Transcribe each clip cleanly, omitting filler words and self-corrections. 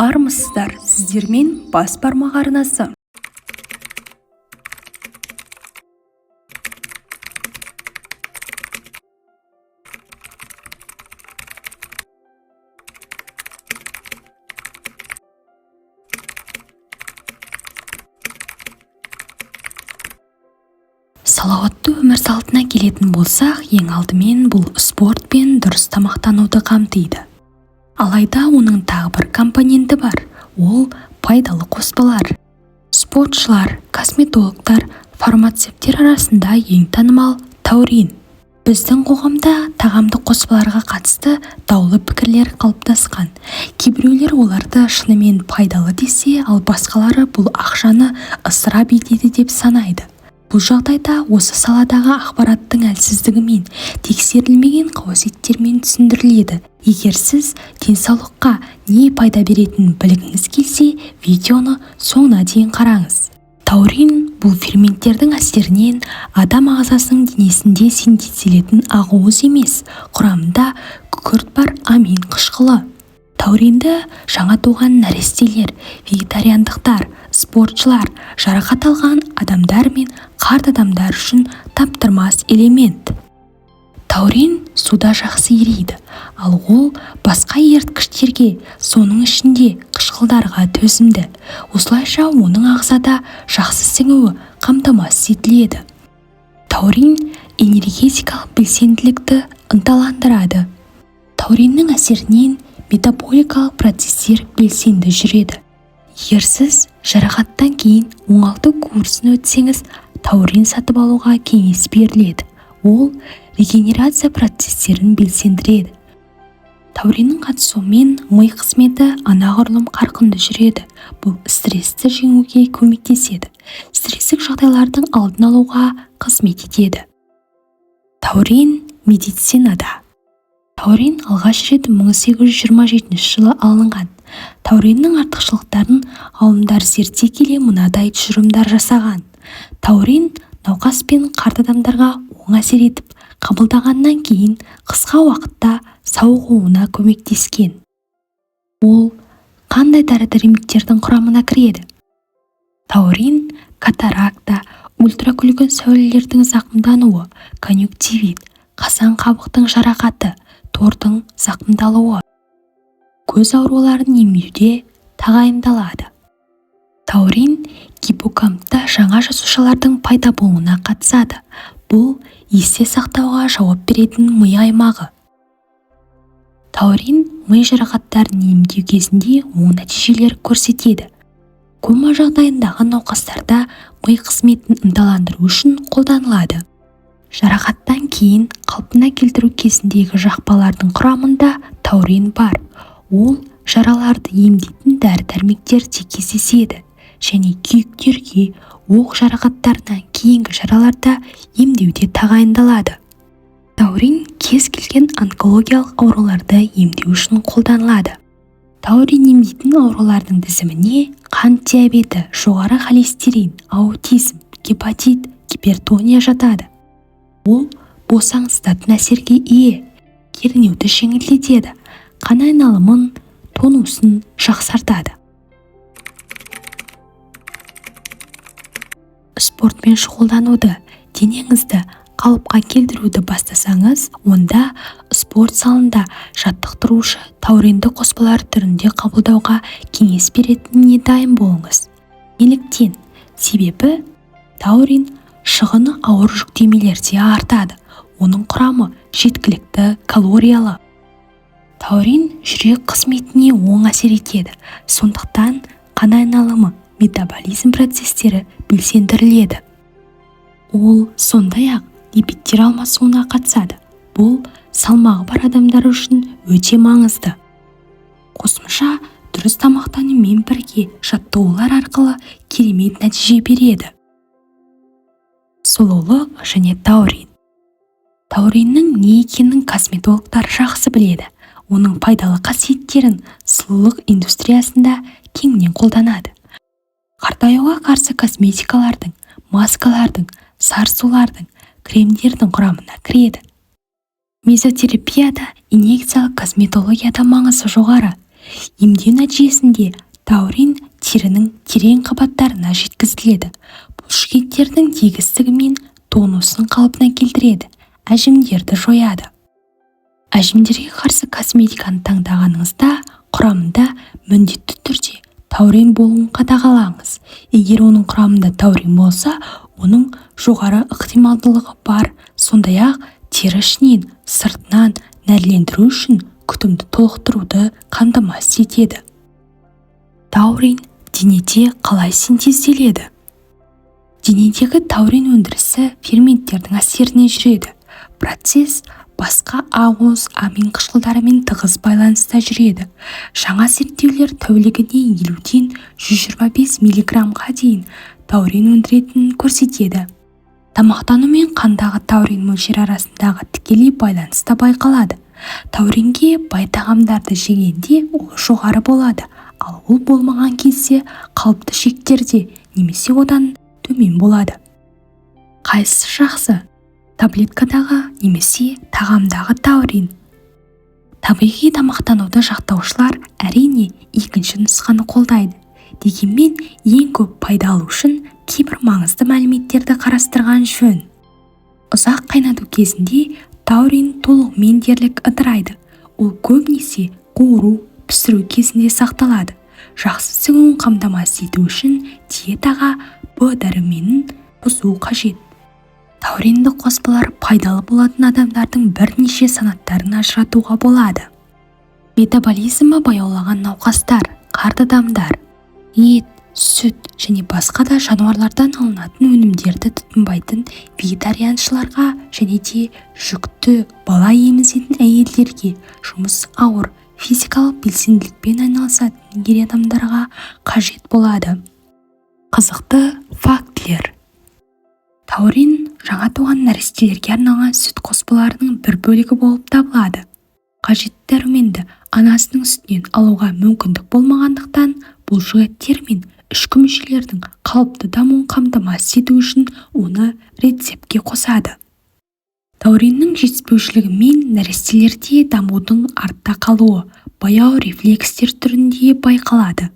Армысыздар, сіздермен Бас бармақ арнасы. Салауатты өмір салтына келетін болсақ, ең алдымен бұл спорт пен дұрыс тамақтануды қамтиды. Алайда оның тағы бір компоненті бар, ол пайдалы қоспалар. Спортшылар, косметологтар, фармацевттер арасында ең танымал таурин. Біздің қоғамда тағамдық қоспаларға қатысты даулы пікірлер қалыптасқан. Кейбіреулер оларды шынымен пайдалы десе, ал басқалары бұл ақшаны ысырап етеді деп санайды. Бұл жағдайда осы саладағы ақпараттың әлсіздігімен, тексерілмеген қауесеттермен түсіндіріледі. Егер сіз денсаулыққа не пайда беретінін білгіңіз келсе, видеоны соңына дейін қараңыз. Таурин бұл ферменттердің әсерінен адам ағзасының денесінде синтезделетін ақуыз емес, құрамында күкірт бар амин қышқылы. Тауринді жаңа туған нәрестелер, вегетариандықтар, спортшылар, жарақат алған адамдар мен қарт адамдар үшін таптырмас элемент. Таурин суда жақсы ериді, ал ол басқа еріткіштерге, соның ішінде қышқылдарға төзімді. Осылайша оның ағзада жақсы сіңуі қамтамасыз етіледі. Таурин энергетикалық белсенділікті ынталандырады. Тауриннің әсерінен метаболикалық процестер белсенді жүреді. Егер сіз жарақаттан кейін оңалту курсын өтсеңіз, таурин сатып алуға кеңес беріледі. Ол регенерация процестерін белсендіреді. Тауриннің қатысуымен ми қызметі анағұрлым қарқынды жүреді. Бұл стрессті жеңуге көмектеседі. Стресстік жағдайлардың алдын алуға қызмет етеді. Таурин медицинада. Таурин алғаш рет 1827 жылы алынған. Тауриннің артықшылықтарын ғалымдар зерттей келе мынадай тұжырымдар жасаған. Таурин науқас пен қарт адамдарға оң әсер етіп, қабылдағаннан кейін қысқа уақытта сауығуына көмектескен. Ол қандай дәрі-дәрмектердің құрамына кіреді? Таурин катаракта, ультракүлгін сәулелердің зақымдануы, конъюнктивит, қазан қабықтың жарақаты, тордың зақымдалуы, көз ауруларын емдеуде тағайындалады. Таурин гиппокампта жаңа жасушалардың пайда болуына қатысады. Бұл есте сақтауға жауап беретін ми аймағы. Таурин ми жарақаттарын емдеу кезінде оң нәтижелер көрсетеді. Кома жағдайындағы науқастарда ми қызметін ынталандыру үшін қолданылады. Жарақаттан кейін қалпына келтіру кезіндегі жақпалардың құрамында таурин бар. Ол жараларды емдейтін дәрі-дәрмектерде кездеседі және күйіктерге, оқ жарақаттарынан кейінгі жараларда емдеуде тағайындалады. Таурин кез келген онкологиялық ауруларды емдеу үшін қолданылады. Таурин емдейтін аурулардың тізіміне қант диабеті, жоғары холестерин, аутизм, гепатит, гипертония жатады. Ол босаңсытатын әсерге ие, кернеуді жеңілдетеді, қан айналымын, тонусын жақсартады. Спортпен шұғылдануды, денеңізді қалыпқа келтіруді бастасаңыз, онда спорт залында жаттықтырушы тауринді қоспалар түрінде қабылдауға кеңес беретініне дайын болыңыз. Неліктен? Себебі таурин шығыны ауыр жүктемелерде артады. Оның құрамы жеткілікті калориялы. Таурин жүрек қызметіне оң әсер етеді. Сондықтан қан айналымы, метаболизм процестері белсендіріледі. Ол сондай-ақ липидтер алмасуына қатысады. Бұл салмағы бар адамдар үшін өте маңызды. Қосымша дұрыс тамақтанумен бірге жаттығулар арқылы керемет нәтиже береді. Сұлулық және таурин. Тауриннің не екенін косметологтар жақсы біледі. Оның пайдалы қасиеттерін сұлулық индустриясында кеңінен қолданады. Қартаюға қарсы косметикалардың, маскалардың, сарысулардың, кремдердің құрамына кіреді. Мезотерапияда, инъекциялық косметологияда маңызы жоғары. Емдеу нәтижесінде таурин терінің терең қабаттарына жеткізіледі, бұлшықеттердің тегістігі мен тонусын қалпына келтіреді, әжімдерді жояды. Әжімдерге қарсы косметиканы таңдағаныңызда құрамында міндетті түрде таурин болуын қадағалаңыз. Егер оның құрамында таурин болса, оның жоғары ықтималдылығы бар, сондай-ақ тері ішінен, сыртынан нәрлендіру үшін күтімді толықтыруды қамтамасыз етеді. Таурин денеде қалай синтезделеді? Денедегі таурин өндірісі ферменттердің әсеріне жүреді. Процесс басқа ауыз амин қышқылдарымен тығыз байланыста жүреді. Жаңа зерттеулер тәулігіне 50-ден 125 миллиграммға дейін таурин өндіретінін көрсетеді. Тамақтану мен қандағы таурин мөлшері арасындағы тікелей байланыс та байқалады. Тауринге бай тағамдарды жегенде ол жоғары болады, ал ол болмаған кезде қалыпты шектерде немесе одан төмен болады. Қайсысы жақсы? Таблеткадағы немесе тағамдағы таурин? Табиғи тамақтануды жақтаушылар, әрине, екінші нұсқаны қолдайды. Дегенмен ең көп пайда алу үшін кейбір маңызды мәліметтерді қарастырған жөн. Ұзақ қайнату кезінде таурин толығымен дерлік ыдырайды. Ол көбінесе қуыру, пісіру кезінде сақталады. Жақсы сіңуін қамтамасыз ету үшін диетаға Б дәруменін қосу қажет. Тауринді қоспалар пайдалы болатын адамдардың бірнеше санаттарын ажыратуға болады. Метаболизмі баяулаған науқастар, қарт адамдар, ет, сүт және басқа да жануарлардан алынатын өнімдерді тұтынбайтын вегетарианшыларға және де жүкті, бала емізетін әйелдерге, жұмысы ауыр, физикалық белсенділікпен айналысатын ер адамдарға қажет болады. Қызықты фактілер. Таурин жаңа туған нәрестелерге арналған сүт қоспаларының бір бөлігі болып табылады. Қажетті дәруменді анасының сүтінен алуға мүмкіндік болмағандықтан, бұлшықеттер мен ішкі мүшелердің қалыпты дамуын қамтамасыз ету үшін оны рецептке қосады. Тауриннің жетіспеушілігімен нәрестелерде дамудың артта қалуы баяу рефлекстер түрінде байқалады.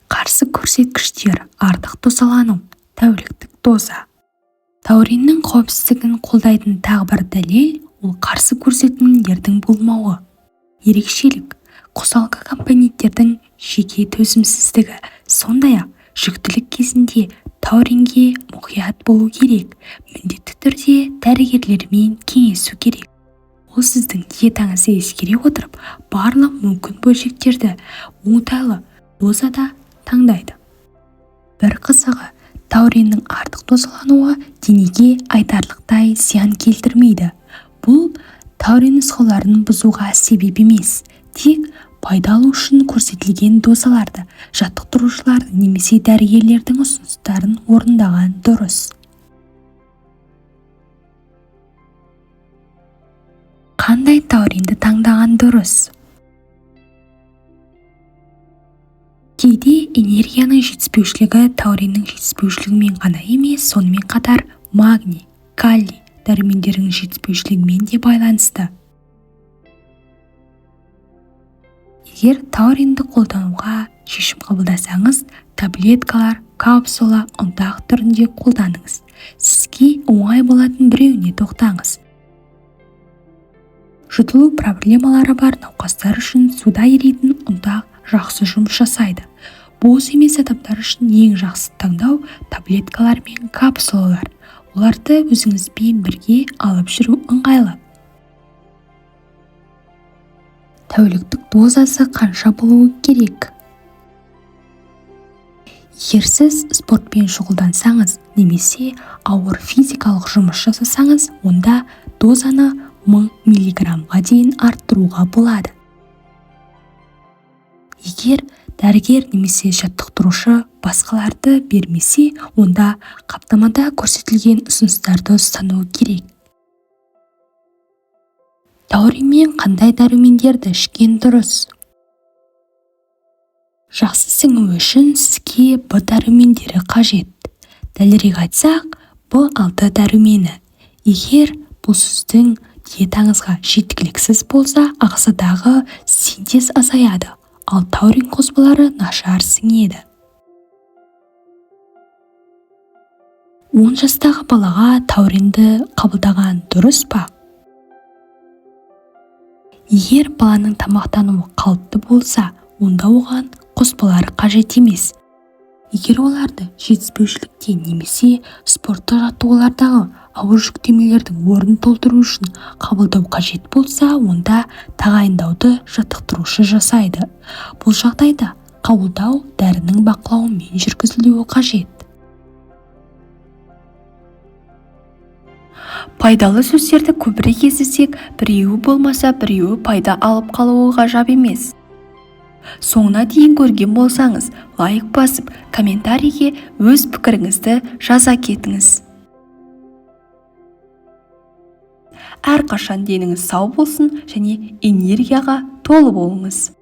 Қарсы көрсеткіштер: артық дозалану, тәуліктік доза. Тауриннің қауіпсіздігін қолдайтын тағы бір дәлел ол қарсы көрсетілімдердің болмауы. Ерекшелік: қосалқы компоненттердің жеке төзімсіздігі, сондай-ақ жүктілік кезінде тауринге мұқият болу керек, міндетті түрде дәрігерлермен кеңесу керек. Ол сіздің диетаңызды ескере отырып, барлық мүмкін бөлшектерді оңтайлы дозада таңдайды. Бір қызығы, тауриннің артық дозалануы денеге айтарлықтай зиян келтірмейді. Бұл таурин нұсқауларын бұзуға себеп емес, тек пайда алу үшін көрсетілген дозаларды жаттықтырушылардың немесе дәрігерлердің ұсыныстарын орындаған дұрыс. Қандай тауринді таңдаған дұрыс? Кейде энергияның жетіспеушілігі тауриннің жетіспеушілігімен ғана емес, сонымен қатар магний, калий дәрумендерінің жетіспеушілігімен де байланысты. Егер тауринді қолдануға шешім қабылдасаңыз, таблеткалар, капсула, ұнтақ түрінде қолданыңыз. Сізге оңай болатын біреуіне тоқтаңыз. Жұтылу проблемалары бар науқастар үшін суда еритін ұнтақ жақсы жұмыс жасайды. Бос емес адамдар үшін ең жақсы таңдау таблеткалар мен капсулалар. Оларды өзіңізбен бірге алып жүру ыңғайлы. Тәуліктік дозасы қанша болуы керек? Егер сіз спортпен шұғылдансаңыз немесе ауыр физикалық жұмыс жасасаңыз, онда дозаны 1000 миллиграммға дейін арттыруға болады. Егер дәрігер немесе жаттықтырушы басқаларды бермесе, онда қаптамада көрсетілген ұсыныстарды ұстану керек. Тауринмен қандай дәрумендерді ішкен дұрыс? Жақсы сіңуі үшін сізге Б дәрумендері қажет. Дәлірек айтсақ, Б6 дәрумені. Егер бұл сіздің Диетаңызға жеткіліксіз болса, ағзадағы синтез азаяды, ал таурин қоспалары нашар сіңеді. 10 жастағы балаға тауринді қабылдаған дұрыс па? Егер баланың тамақтануы қалыпты болса, онда оған қоспалар қажет емес. Егер оларды жетіспеушілікте немесе спорттық жаттығулардағы ауыр жүктемелердің орнын толтыру үшін қабылдау қажет болса, онда тағайындауды жаттықтырушы жасайды. Бұл жағдайда қабылдау дәрінің бақылауымен жүргізілуі қажет. Пайдалы сөздерді көбірек естісек, біреуі болмаса біреуі пайда алып қалуы ғажап емес. Соңына дейін көрген болсаңыз, лайк басып, комментарийге өз пікіріңізді жаза кетіңіз. Әрқашан деніңіз сау болсын және энергияға толы болыңыз.